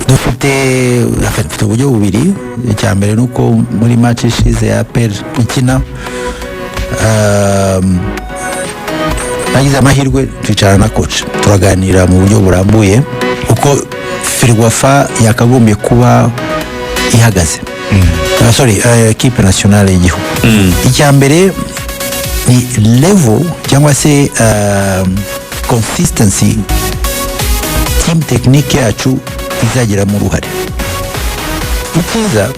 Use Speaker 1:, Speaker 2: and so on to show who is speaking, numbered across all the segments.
Speaker 1: Dufite uburyo bubiri. Icya mbere ni uko muri match ishize ya APR ikina, nagize amahirwe twicarana na coach, turaganira mu buryo burambuye uko FERWAFA yakagombye kuba ihagaze. Sorry, équipe nationale y'igihugu. Icya mbere ni level cyangwa se consistency team technique yacu izagiramo uruhare. Icyiza,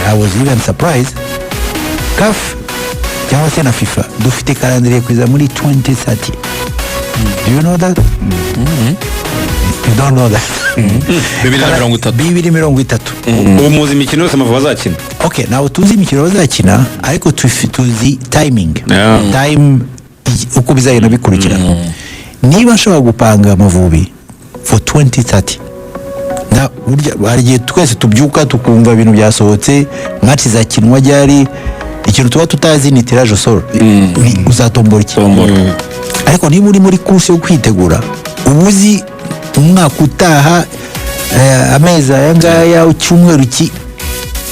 Speaker 1: I was even surprised, CAF cyangwa se na FIFA dufite calendrier kugeza muri 2030. Do you know that? You don't know that?
Speaker 2: 2030.
Speaker 1: 2030.
Speaker 3: Ubu muzi imikino yose Amavubi azakina?
Speaker 1: Okay, ntabwo tuzi imikino bazakina, ariko tuzi timing, time uko bizagenda bikurikirana. Niba nshobora gupanga Amavubi for 2030, na burya hari igihe twese tubyuka tukumva ibintu byasohotse, match izakinwa ryari. Ikintu tuba tutazi ni tirage au sort. Ni uzatombora iki. Ariko niba uri muri course yo kwitegura, uba uzi umwaka utaha, amezi aya ngaya, icyumweru iki,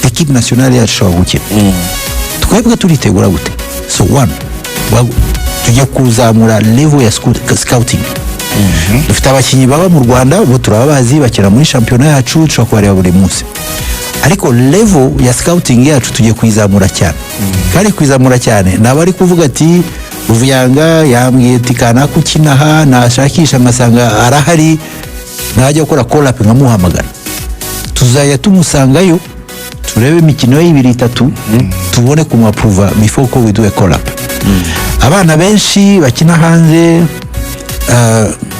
Speaker 1: équipe nationale yacu ishobora gukina. Twebwe turitegura gute? So one, tujya kuzamura level ya scouting. Dufite abakinnyi baba mu Rwanda, bo turababazi, bakina muri shampiyona yacu, dushobora kubareba buri munsi, ariko level ya scouting yacu tugiye kuyizamura cyane. Kandi kuyizamura cyane naba ari kuvuga ati Ruvuyanga yambwiye ati kanaka ukina aha, nashakisha ngasanga arahari, najya gukora call up nkamuhamagara. Tuzajya tumusangayo, turebe imikino ye ibiri, itatu, tubone kumwapprova before ko we do a call up. Abana benshi bakina hanze,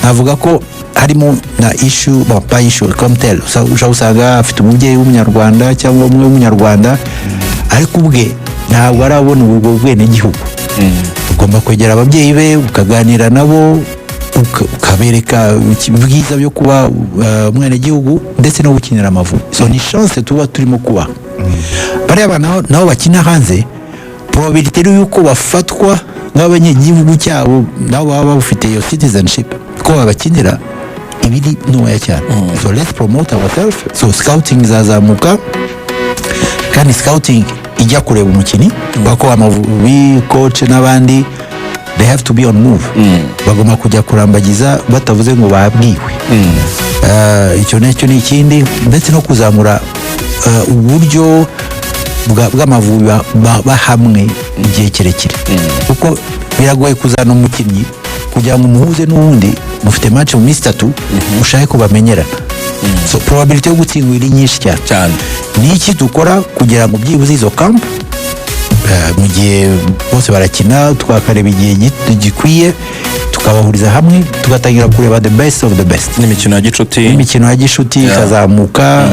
Speaker 1: navuga ko harimo na issue, bon, pas issue comme tel. Ushobora gusanga afite umubyeyi w'umunyarwanda cyangwa umwe w'umunyarwanda, ariko ubwe ntabwo arabona ubwo bwenegihugu. Ugomba kwegera ababyeyi be, ukaganira nabo, ukabereka ibyiza byo kuba umwenegihugu ndetse no gukinira Amavubi. So ni chance tuba turimo kubaha. Bariya bana nabo bakina hanze, probabilité y'uko bafatwa nk'abanyagihugu cyabo, nabo baba bafite iyo citizenship ko babakinira, iba iri ntoya cyane. So let's promote ourselves. So scouting izazamuka, kandi scouting ijya kureba umukinnyi, kubera ko Amavubi coach n'abandi, they have to be on move. Bagomba kujya kurambagiza batavuze ngo babwiwe. Icyo nacyo ni ikindi, ndetse no kuzamura uburyo bw'Amavubi bahamwe igihe kirekire, kuko biragoye kuzana umukinnyi kugira ngo umuhuze n'uwundi mufite match mu minsi 3, ushake ko bamenyerana. So probability yo gutsindwa iri nyinshi cyane.
Speaker 2: Cyane.
Speaker 1: Ni iki dukora kugira ngo byibuze izo camp, mu gihe bose barakina, twakareba igihe gikwiye, tukabahuriza hamwe, tugatangira kureba the best of the best?
Speaker 2: N'imikino ya gicuti.
Speaker 1: Imikino ya gishuti ikazamuka,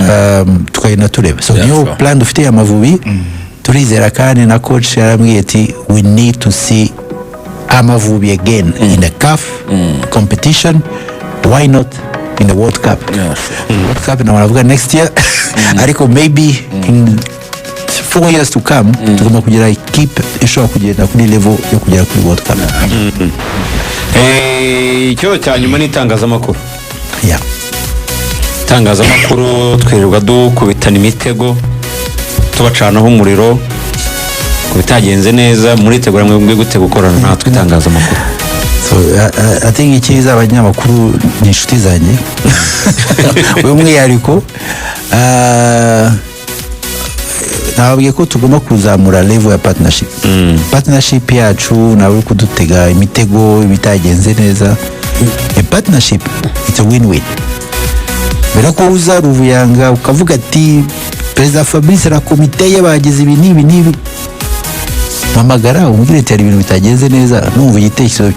Speaker 1: tukagenda tureba. So niyo plan dufite Amavubi. Turizera, kandi na coach yarambwiye ati we need to see Amavubi again in the CAF competition, why not in the World Cup? World Cup na baravuga next year, ariko maybe in 4 years to come tugomba kugira equipe ishobora kugenda kuri level yo kugera kuri World Cup.
Speaker 3: Ikibazo cya nyuma ni itangazamakuru. Itangazamakuru twirirwa dukubitana imitego, tubacanaho umuriro ku bitagenze neza. Muritegura mwebwe gute gukorana natwe itangazamakuru?
Speaker 1: So, I think icyiza, abanyamakuru ni inshuti zanjye by'umwihariko. Nababwiye ko tugomba kuzamura level ya partnership. Partnership yacu nawe uri kudutega imitego ibitagenze neza. A partnership, it's a win-win. Mbere ko uza Ruvuyanga ukavuga ati Perezida Fabrice na komite ye bagize ibi n'ibi n'ibi, mpamagara umbwire ati hari ibintu bitagenze neza, numva igitekerezo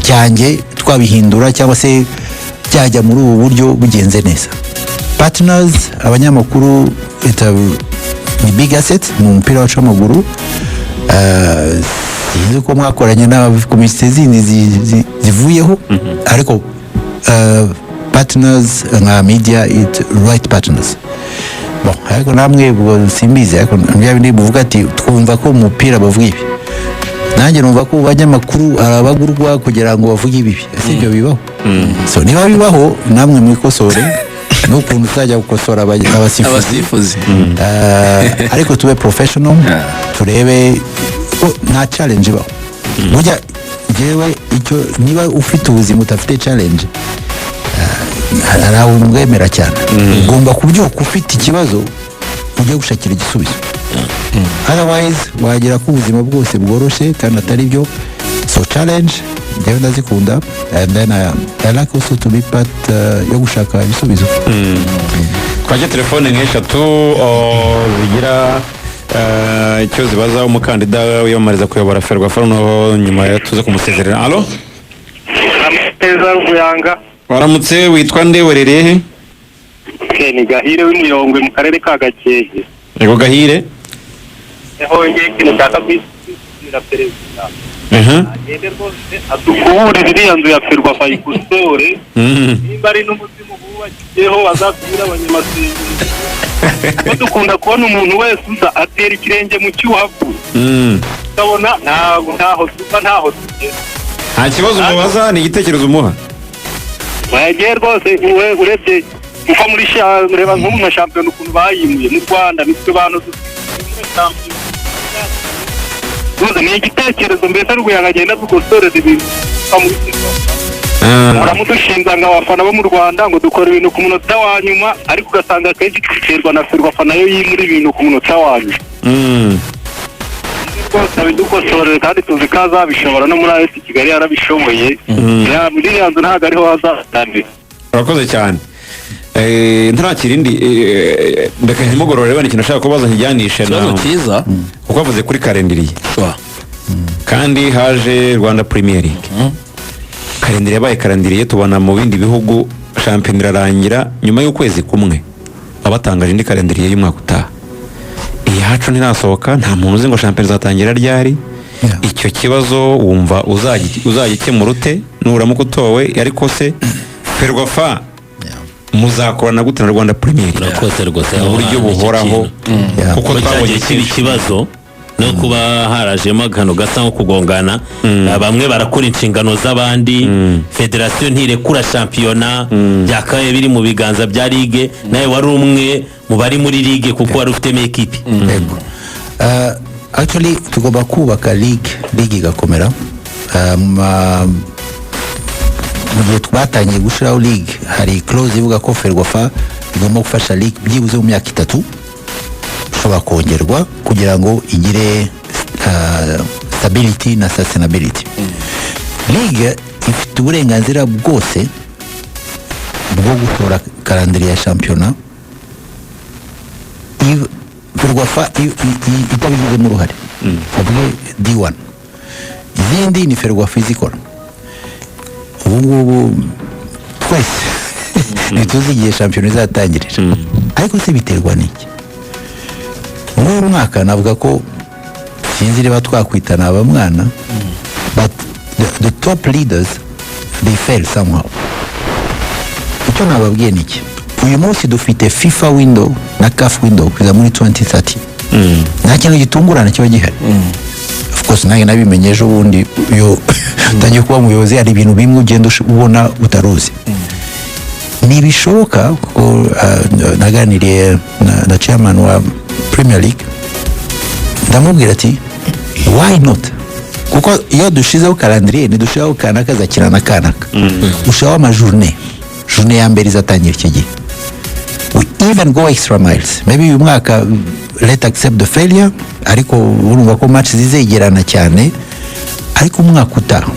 Speaker 1: cyanjye twabihindura cyangwa se byajya muri ubu buryo bugenze neza. Partners, abanyamakuru, ni big asset mu mupira wacu w'amaguru. Sinzi ko mwakoranye na komite zindi zivuyeho, ariko partners nka media, it right partners. Bon, ariko namwe ubwo simbizi, ariko bya bindi muvuga ati twumva ko mu mupira bavuga ibi, nanjye numva ko mu banyamakuru hari abagurwa kugira ngo bavuge ibibi. Ese ibyo bibaho? So niba bibaho, namwe mwikosore n'ukuntu tuzajya gukosora abasifuzi.
Speaker 2: Abasifuzi.
Speaker 1: Ariko tube professional, turebe ko nta challenge ibaho. Burya njyewe icyo, niba ufite ubuzima udafite challenge, hari aho mwemera cyane. Ugomba kubyuka ufite ikibazo ujya gushakira igisubizo, otherwise wagira ko ubuzima bwose bworoshye kandi atari byo. So challenge njyewe ndazikunda, and then I like also to be part yo gushaka ibisubizo.
Speaker 3: Twajya telefone nk'eshatu zigira icyo zibaza umukandida wiyamamariza kuyobora FERWAFA, noneho nyuma ya tuze kumusezerera. Alo?
Speaker 4: Neza, Ruguyanga.
Speaker 3: Waramutse, witwa nde, werereye he?
Speaker 4: Ni Gahire w'Umuyongwe mu karere ka Gakenke.
Speaker 3: Yego, Gahire.
Speaker 4: Hongeye ikintu nshaka kwibwira perezida, agende rwose adukuburire iriya nzu ya FERWAFA, ayikosore. Nimba ari n'umuzimu bubakiyeho, bazatubwire abanyamasengesho, kuko dukunda kubona umuntu wese uza atera ikirenge mu cyuhavu, ukabona ntabwo ntaho tuva, ntaho tugera.
Speaker 3: Nta kibazo umubaza, ni igitekerezo umuha.
Speaker 4: Wagiye rwose we, urebye uko muri reba nk'ubu nka shampiyona ukuntu bayimuye mu Rwanda, nitwe bantu dufite shampiyona rwose. Ni igitekerezo mbese, Ruguyanga agenda dukosorera ibintu muri muramudushinza ngo abafana bo mu Rwanda ngo dukora ibintu ku munota wa nyuma, ariko ugasanga akenshi duterwa na FERWAFA nayo yimura ibintu ku munota wa nyuma. Rwose abidukosorere, kandi tuzi ko azabishobora, no muri AS Kigali yarabishoboye. Muri iriya nzu ntabwo ariho hazatangira.
Speaker 3: Urakoze cyane. Ntarakira indi, reka ntimugorore wenda ikintu ashaka kubaza nkijyanishe
Speaker 2: Ikibazo
Speaker 3: na
Speaker 2: cyiza.
Speaker 3: Kuko avuze kuri calendrier,
Speaker 2: Sure.
Speaker 3: kandi haje Rwanda Premier League, calendrier yabaye calendrier. Tubona mu bindi bihugu shampiyona irarangira, nyuma y'ukwezi kumwe baba batangaje indi calendrier y'umwaka utaha. Iyacu ntirasohoka, nta muntu uzi ngo shampiyona izatangira ryari. Icyo kibazo wumva uzagikemura ute nuramuka utowe? Ariko se FERWAFA muzakorana gute na Rwanda Premier League
Speaker 5: Urakoze rwose.
Speaker 3: mu buryo
Speaker 5: Aho hantu icyo
Speaker 3: buhoraho?
Speaker 5: kintu.
Speaker 3: Kuko
Speaker 5: Ko
Speaker 3: twabonye
Speaker 5: cyagiye kiba
Speaker 3: kenshi
Speaker 5: ikibazo no kuba harajemo akantu gasa nko kugongana. Bamwe barakora inshingano z'abandi, federasiyo ntirekura shampiyona, byakabaye biri mu biganza bya ligue. Nawe wari umwe mu bari muri ligue kuko wari ufitemo ekipi.
Speaker 1: Yego. Actually tugomba kubaka ligue, ligue igakomera. Mu gihe twatangiye gushyiraho ligue, hari clause ivuga ko FERWAFA igomba gufasha ligue byibuze mu myaka 3, ishobora kongerwa kugira ngo igire stability na sustainability. Ligue ifite uburenganzira bwose bwo gutora calendrier ya shampiyona, FERWAFA itabigizemo uruhare. Bavuge D1, izindi ni FERWAFA izikora. Ubu ngubu twese ntituzi igihe shampiyona izatangirira, ariko se biterwa n'iki? Muri uyu mwaka navuga ko sinzi niba twakwitana abamwana, but the top leaders, they fail somehow. Icyo nababwiye ni iki: uyu munsi dufite FIFA window na CAF window kugeza muri 2030, nta kintu gitungurana kiba gihari. Of course nanjye nabimenye ejo bundi. Iyo utangiye kuba umuyobozi, hari ibintu bimwe ugenda ubona utaruzi. Ntibishoboka kuko naganiriye na chairman wa Premier League, ndamubwira ati: "Why not?" Kuko iyo dushizeho calendrier, ntidushiraho kanaka azakina na kanaka, ushiraho amajournée, journée ya mbere izatangira iki gihe. We even go extra miles. Maybe uyu mwaka let accept the failure, ariko urumva ko match zizegerana cyane. Ariko umwaka utaha,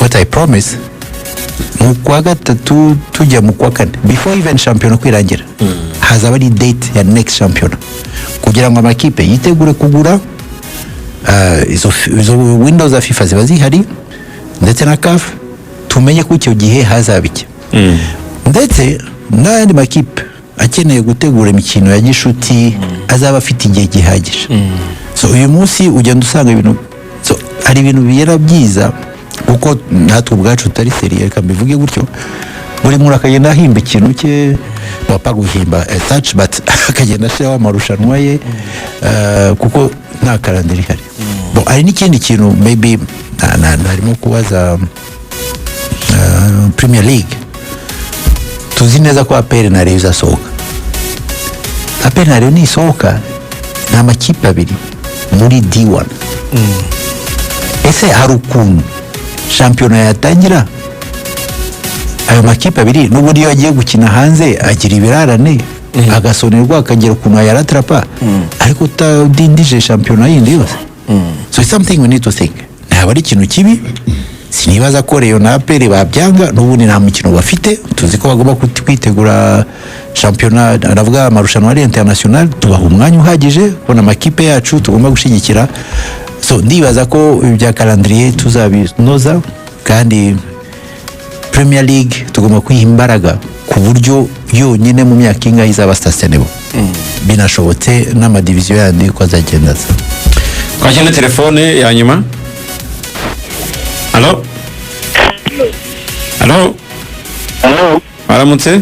Speaker 1: what I promise, mu kwa gatatu tujya mu kwa kane, before even shampiyona kwirangira, hazaba ari date ya next shampiyona, kugira ngo amakipe yitegure kugura. Izo windows za FIFA ziba zihari ndetse na CAF, tumenye ko icyo gihe hazaba iki, ndetse n'ayandi makipe akeneye gutegura imikino ya gishuti azaba afite igihe gihagije. So uyu munsi ugenda usanga ibintu, so hari ibintu bigera byiza kuko natwe ubwacu tutari sérieux, reka mbivuge gutyo. Buri muntu akagenda ahimba ikintu cye, papa guhimba as such, but akagenda ashyiraho amarushanwa ye, kuko nta calendrier ihari. Bon, hari n'ikindi kintu maybe narimo kubaza. Premier League, tuzi neza ko APR na Rayon izasohoka. APR na Rayon nisohoka, ni amakipe abiri muri D1. Ese hari ukuntu shampiyona yatangira ayo makipe abiri, n'ubundi iyo agiye gukina hanze agira ibirarane, agasonerwa, akagira ukuntu ayaratrapa, ariko utadindije shampiyona yindi yose? So it's something we need to think. Ntabwo ari ikintu kibi. Sinibaza ko Rayon na APR babyanga. N'ubundi nta mukino bafite. Tuzi ko bagomba kwitegura shampiyona, ndavuga amarushanwa ari international. Tubaha umwanya uhagije kubona amakipe yacu tugomba gushyigikira. So ndibaza ko ibi bya calendrier tuzabinoza, kandi Premier League tugomba kwiha imbaraga ku buryo yonyine mu myaka ingahe izaba sustainable, binashobotse n'amadiviziyo yandi uko azagenda aza.
Speaker 3: Twakira telefone ya nyuma. Allo, allo?
Speaker 4: Halo.
Speaker 3: Waramutse?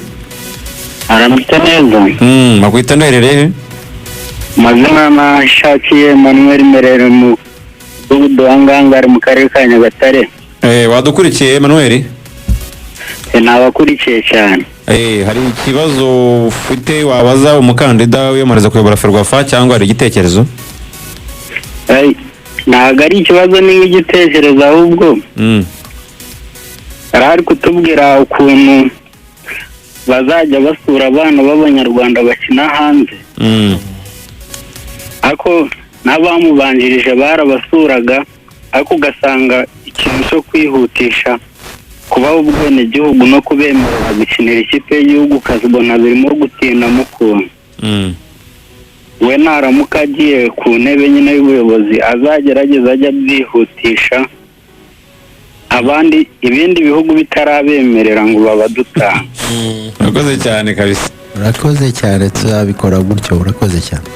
Speaker 4: Aramutse neza.
Speaker 3: Bakwita nduherereye he?
Speaker 4: Amazina nashakiye Emmanuel, Merere mu mudugudu wa Ngangare mu karere ka Nyagatare.
Speaker 3: Wadukurikiye, Emmanuel?
Speaker 4: Nabakurikiye cyane.
Speaker 3: Hari ikibazo ufite wabaza umukandida wiyamamariza kuyobora FERWAFA, cyangwa hari igitekerezo?
Speaker 4: Ntabwo ari ikibazo, ni nk'igitekerezo ahubwo. Yari ari kutubwira ukuntu bazajya basura abana b'abanyarwanda bakina hanze, ariko n'abamubanjirije barabasuraga, ariko ugasanga ikintu cyo kwihutisha kubaha ubwenegihugu no kubemerera gukinira ikipe y'igihugu ukazibona birimo gutindamo ukuntu. We naramuka agiye ku ntebe nyine y'ubuyobozi, azagerageza ajya abyihutisha, abandi ibindi bihugu bitarabemerera ngo babadutanga.
Speaker 3: Urakoze cyane kabisa.
Speaker 1: Urakoze cyane, tuzabikora gutyo. Urakoze cyane.